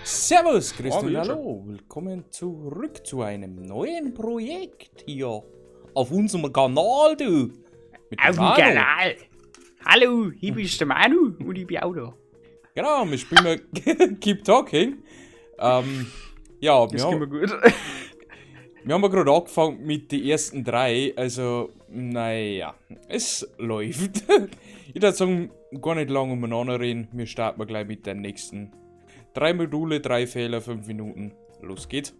Servus, Christian, Oh, hallo. Willkommen zurück zu einem neuen Projekt hier auf unserem Kanal, du. Mit dem Auf dem Manu. Kanal. Hallo, ich bin der Manu und ich bin auch da. Genau, wir spielen Keep Talking. Ja, Das wir geht mir gut. wir haben ja gerade angefangen mit den ersten drei, also, naja, es läuft. Ich würde sagen, gar nicht lange umeinander reden, wir starten mal gleich mit den nächsten. 3 Module, 3 Fehler, 5 Minuten. Los geht's.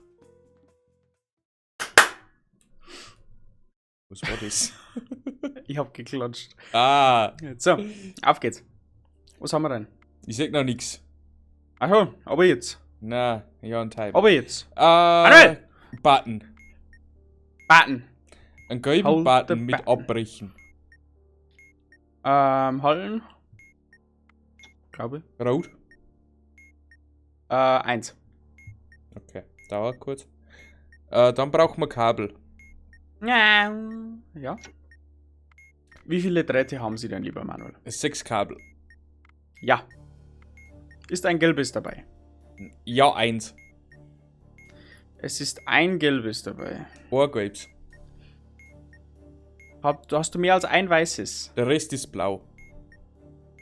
Was war das? Ich hab geklatscht. Ah. So, auf geht's. Was haben wir denn? Ich sag noch nix. Ach so, aber jetzt. Na, ja, ein Timer. Aber jetzt. Manuel! Button. Button. Einen gelben Hold Button the mit button. Abbrechen. Halten. Glaube ich. Rot. 1. Okay, dauert kurz. Dann brauchen wir Kabel. Ja. Ja. Wie viele Drähte haben Sie denn, lieber Manuel? 6 Kabel. Ja. Ist ein gelbes dabei? Ja, 1. Es ist ein gelbes dabei. Ein gelbes. Hast du mehr als ein weißes? Der Rest ist blau.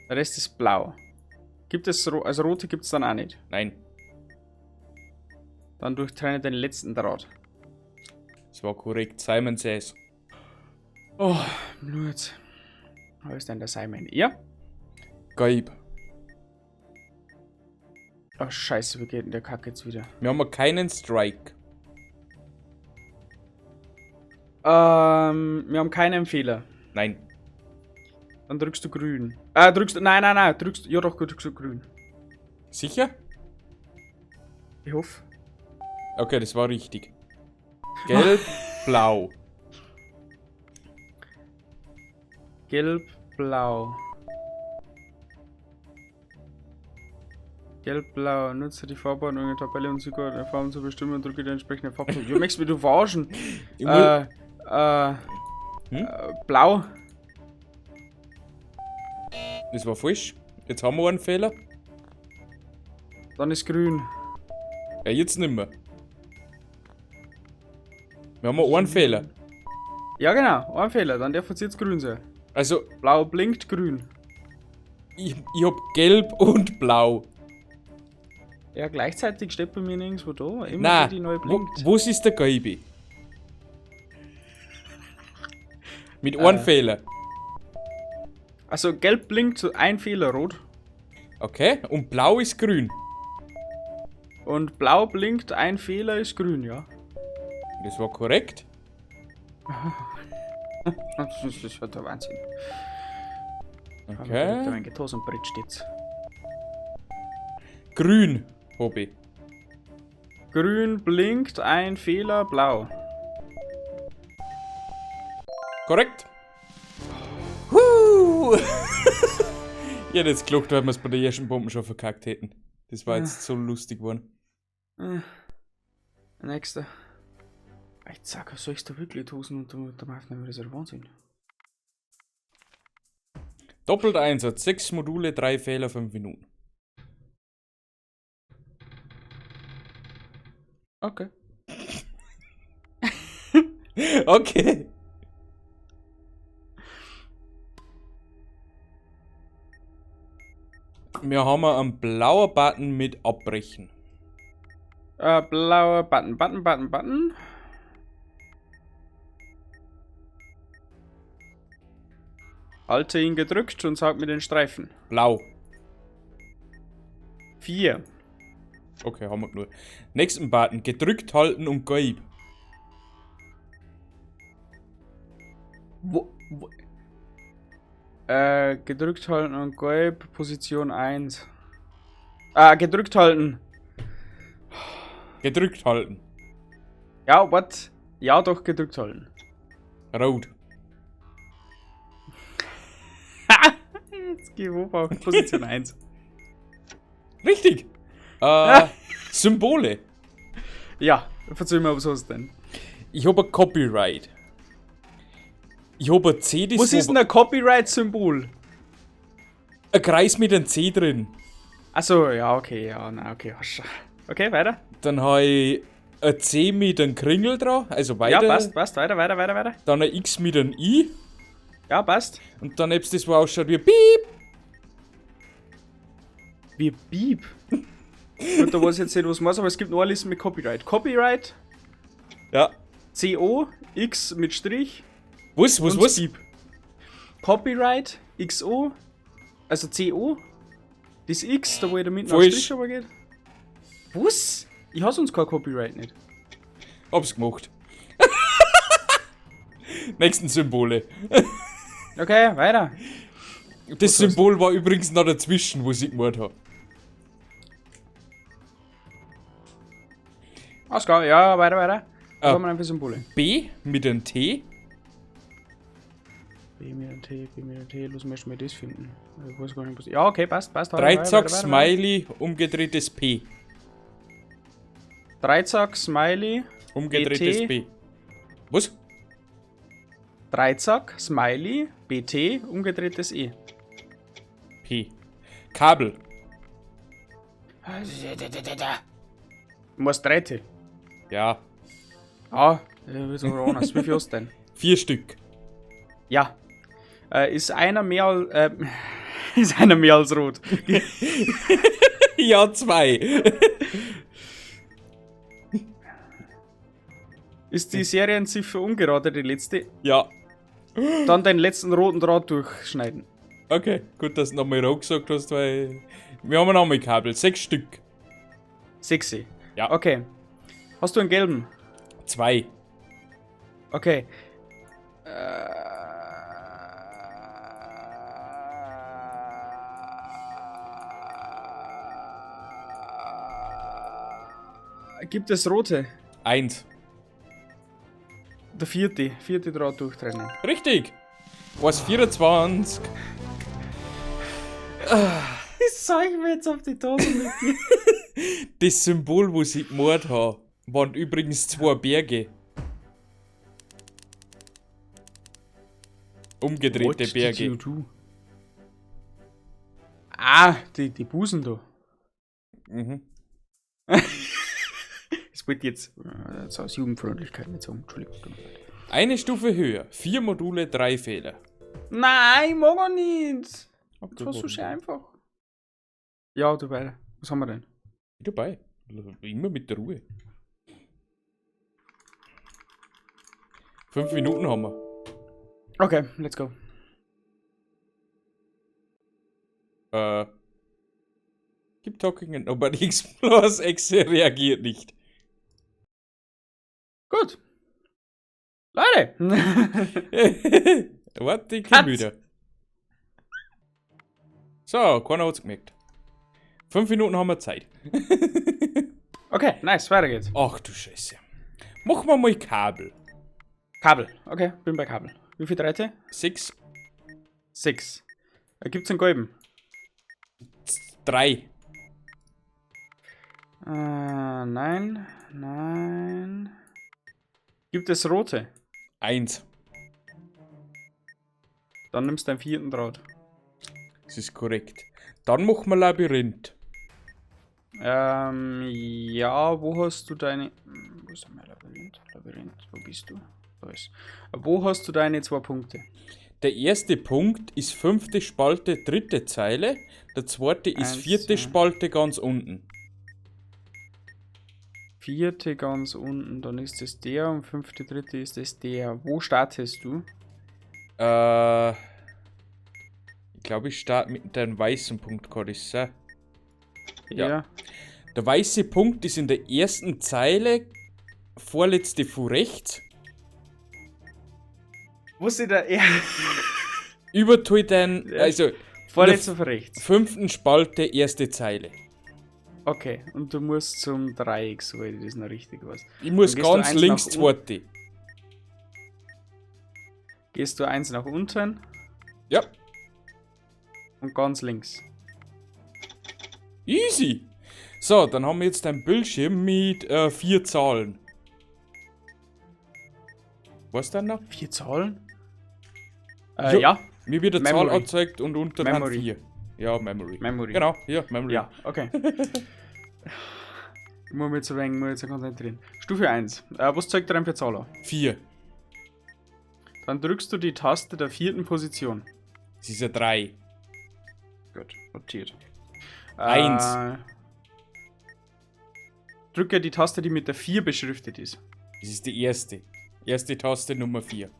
Der Rest ist blau. Gibt es also rote gibt's dann auch nicht. Nein. Dann durchtrenne den letzten Draht. Das war korrekt. Simon says. Oh, Blut. Wo ist denn der Simon? Ja? Gelb. Oh, scheiße, wie geht denn der Kack jetzt wieder? Wir haben keinen Strike. Wir haben keinen Fehler. Nein. Dann drückst du grün. Drückst du. Nein, nein, nein. Drückst, ja doch, drückst du grün. Sicher? Ich hoffe. Okay, das war richtig. Gelb, blau. Gelb, blau. Gelb, blau. Nutze die Farbordnung in der Tabelle und sogar die Farben zu bestimmen und drücke die entsprechende Farbe. Du möchtest mich du verarschen. Ich muss Hm? Blau. Das war falsch. Jetzt haben wir einen Fehler. Dann ist grün. Ja, jetzt nimmer. Wir haben einen Fehler. Ja, genau, ein Fehler. Dann darf es jetzt grün sein. Also, blau blinkt grün. Ich hab gelb und blau. Ja, gleichzeitig steht bei mir nirgendwo da. Immer Nein, die neu blinkt. Wo ist der gelbe? Mit einem Fehler. Also gelb blinkt, so ein Fehler, rot. Okay, und blau ist grün. Und blau blinkt, ein Fehler ist grün, ja. Das war korrekt. Das ist ja der Wahnsinn. Okay. Da mein Getos und Brett steht's. Grün, Hobby. Grün blinkt, ein Fehler, blau. Korrekt. Huh. Ich hätte jetzt gelacht, weil wir es bei der ersten Bombe schon verkackt hätten. Das war jetzt so lustig geworden. Nächster. Ich sag, was soll ich da wirklich Hosen unter dem Aufnehmen? Das ist ja der Wahnsinn. Doppelter Einsatz, 6 Module, 3 Fehler, 5 Minuten. Okay. Okay. Wir haben einen blauen Button mit Abbrechen. Blauer Button, Button, Button, Button. Halte ihn gedrückt und sag mir den Streifen. Blau. 4. Okay, haben wir genug. Nächsten Button. Gedrückt halten und gelb. Wo, wo? Gedrückt halten und gelb, Position 1. Gedrückt halten. Gedrückt halten. Ja, what? Ja, doch, gedrückt halten. Rot. Jetzt geh ich auf Position 1. Richtig. Symbole. Ja, verzeih mir, was hast du denn? Ich hab ein Copyright. Ich hab ein C, das Was ist wo denn ein Copyright-Symbol? Ein Kreis mit einem C drin. Achso, ja, okay, ja, na, okay, hast schon. Okay, weiter. Dann habe ich ein C mit einem Kringel dran, also weiter. Ja, passt, passt. Weiter, weiter, weiter, weiter. Dann ein X mit einem I. Ja, passt. Und dann etwas, das wo ausschaut wie Piep. Wie Piep. Gut, da weiß ich jetzt nicht, was meinst, aber es gibt noch eine Liste mit Copyright. Copyright. Ja. CO, X mit Strich. Was, was, was? Piep. Copyright, XO, also CO. Das X, da wo ich da mitten auf Strich aber geht. Was? Ich habe sonst kein Copyright nicht. Hab's gemacht. Nächsten Symbole. Okay, weiter. Das Symbol war übrigens noch dazwischen, wo ich gemacht habe. Alles klar, ja, weiter, weiter. Was haben wir denn für Symbole? B mit einem T. B mit einem T, B mit einem T, lass mich mal das finden. Ich weiß gar nicht, was. Ja, okay, passt, passt. Dreizack, Smiley, umgedrehtes P. Dreizack, Smiley, umgedrehtes BT. P. Was? Dreizack, Smiley, BT, umgedrehtes E. P. Kabel. Du musst 3T. Ja. Ah, das ist aber anders. Wie viel hast du denn? 4 Stück. Ja. Ist einer mehr als. Ist einer mehr als rot? Ja, 2. Ist die Serienziffer ungerade, die letzte? Ja. Dann deinen letzten roten Draht durchschneiden. Okay, gut, dass du nochmal rot gesagt hast, weil wir haben nochmal Kabel. 6 Stück. 6? Ja. Okay. Hast du einen gelben? 2. Okay. Gibt es rote? 1. Der vierte Draht durchtrennen. Richtig! Was 24? Ich zeig mir jetzt auf die Dose mit dir. Das Symbol, wo ich gemalt habe, waren übrigens 2 Berge. Umgedrehte What Berge. Did you do? Ah, die Busen da. Mhm. Das wollte ich jetzt aus Jugendfreundlichkeit nicht sagen. Entschuldigung. Eine Stufe höher. 4 Module, 3 Fehler. Nein, ich mag auch nicht. Okay, Das war so schön einfach. Ja, du weiter. Was haben wir denn? Ich dabei. Immer mit der Ruhe. 5 Minuten haben wir. Okay, let's go. Keep talking and nobody explores. Exe reagiert nicht. Gut. Leute! Warte, ich komm wieder. So, keiner hat's gemerkt. 5 Minuten haben wir Zeit. Okay, nice, weiter geht's. Ach du Scheiße. Machen wir mal Kabel. Kabel, okay, bin bei Kabel. Wie viel Drähte? 6. 6. Gibt's einen gelben? 3. Nein, nein. Gibt es rote? 1. Dann nimmst du deinen 4. Draht. Das ist korrekt. Dann machen wir Labyrinth. Ja, wo hast du deine... Wo ist mein Labyrinth? Labyrinth, wo bist du? Da ist. Wo hast du deine 2 Punkte? Der erste Punkt ist 5. Spalte, 3. Zeile. Der zweite ist 1, 4. 2. Spalte ganz unten. 4. ganz unten, dann ist es der und 5., 3. ist es der. Wo startest du? Ich glaube, ich starte mit dem weißen Punkt, kann das sein? Ja. Ja. Der weiße Punkt ist in der ersten Zeile, vorletzte von rechts. Wo ist der er? Über den, Ja. also Vorletzte von rechts. 5. Spalte, erste Zeile. Okay, und du musst zum Dreieck, soweit ich das noch richtig weiß. Ich muss Dann gehst du ganz eins links nach zweite. Gehst du 1 nach unten? Ja. Und ganz links. Easy! So, dann haben wir jetzt ein Bildschirm mit 4 Zahlen. Was denn noch? 4 Zahlen? Jo. Ja. Mir wird eine Zahl Memory. angezeigt und unter dann Memory. 4. Ja, Memory. Memory. Genau, ja, Memory. Ja, okay. Ich muss mich jetzt ein wenig, muss jetzt konzentrieren. Stufe 1. Was zeigt dir für Zahl an? 4. Dann drückst du die Taste der vierten Position. Das ist ja 3. Gut, notiert. 1. Drücke die Taste, die mit der 4 beschriftet ist. Das ist die erste. Erste Taste Nummer 4.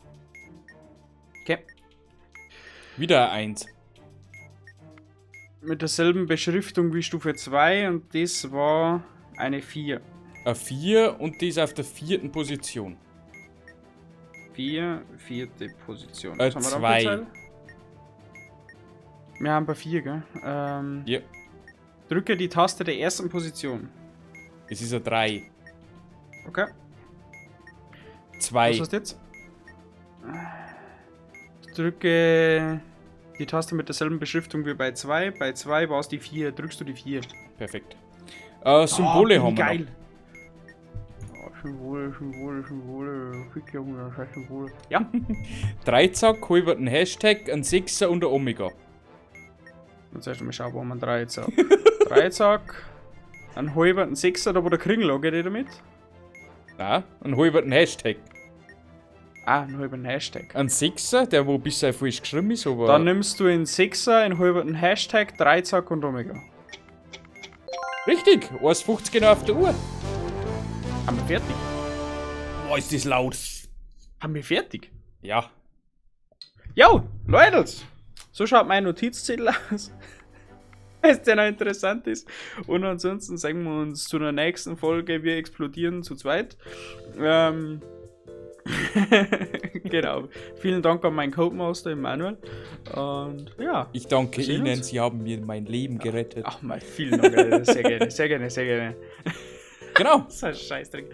Okay. Wieder eine 1. Mit derselben Beschriftung wie Stufe 2 und das war eine 4. Eine 4 und die ist auf der vierten Position. 4, vierte Position. Was haben wir da für 2. Zahl? Wir haben bei 4, gell? Ja. Drücke die Taste der ersten Position. Es ist eine 3. Okay. 2. Was hast du jetzt? Drücke die Taste mit derselben Beschriftung wie bei 2. Bei 2 war es die 4. Drückst du die 4. Perfekt. Symbole Oh, haben wir geil. Oh, Symbole, Symbole, Symbole. Fick, Junge, scheiß Symbole. Ja. noch. Dreizack, halberten Hashtag, ein Sechser und ein Omega. Und zuerst mal schauen, wo haben wir einen Dreizack. Dreizack. Einen halberten Sechser, da wo der Kringel geht ich damit. Nein, einen halberten Hashtag. Ah, einen halben Hashtag. Ein Sechser, der wo ein bisschen falsch geschrieben ist, aber. Dann nimmst du einen Sechser, einen halberten Hashtag, Dreizack und Omega. Richtig, 1,50 genau auf der Uhr. Haben wir fertig? Boah, ist das laut. Haben wir fertig? Ja. Jo, Leute! So schaut mein Notizzettel aus. Falls der noch interessant ist. Und ansonsten sehen wir uns zu der nächsten Folge. Wir explodieren zu zweit. Genau. Vielen Dank an meinen Codemaster Emanuel. Und ja. Ich danke Wir sehen Ihnen, uns. Sie haben mir mein Leben gerettet. Ach mal, vielen Dank. Alter. Sehr gerne, sehr gerne, sehr gerne. Genau. Das ist ein Scheißdreck.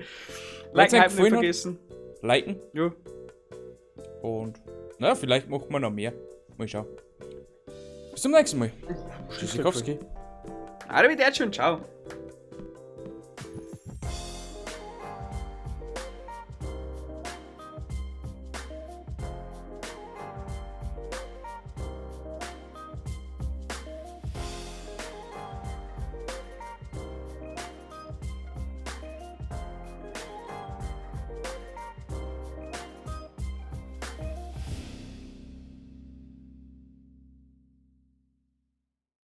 Wenn's Liken, euch Hypen nicht gefallen hat, vergessen. liken. Jo. Und na, vielleicht machen wir noch mehr. Mal schauen. Bis zum nächsten Mal. Tschüssikowski. Arrivederci und ciao.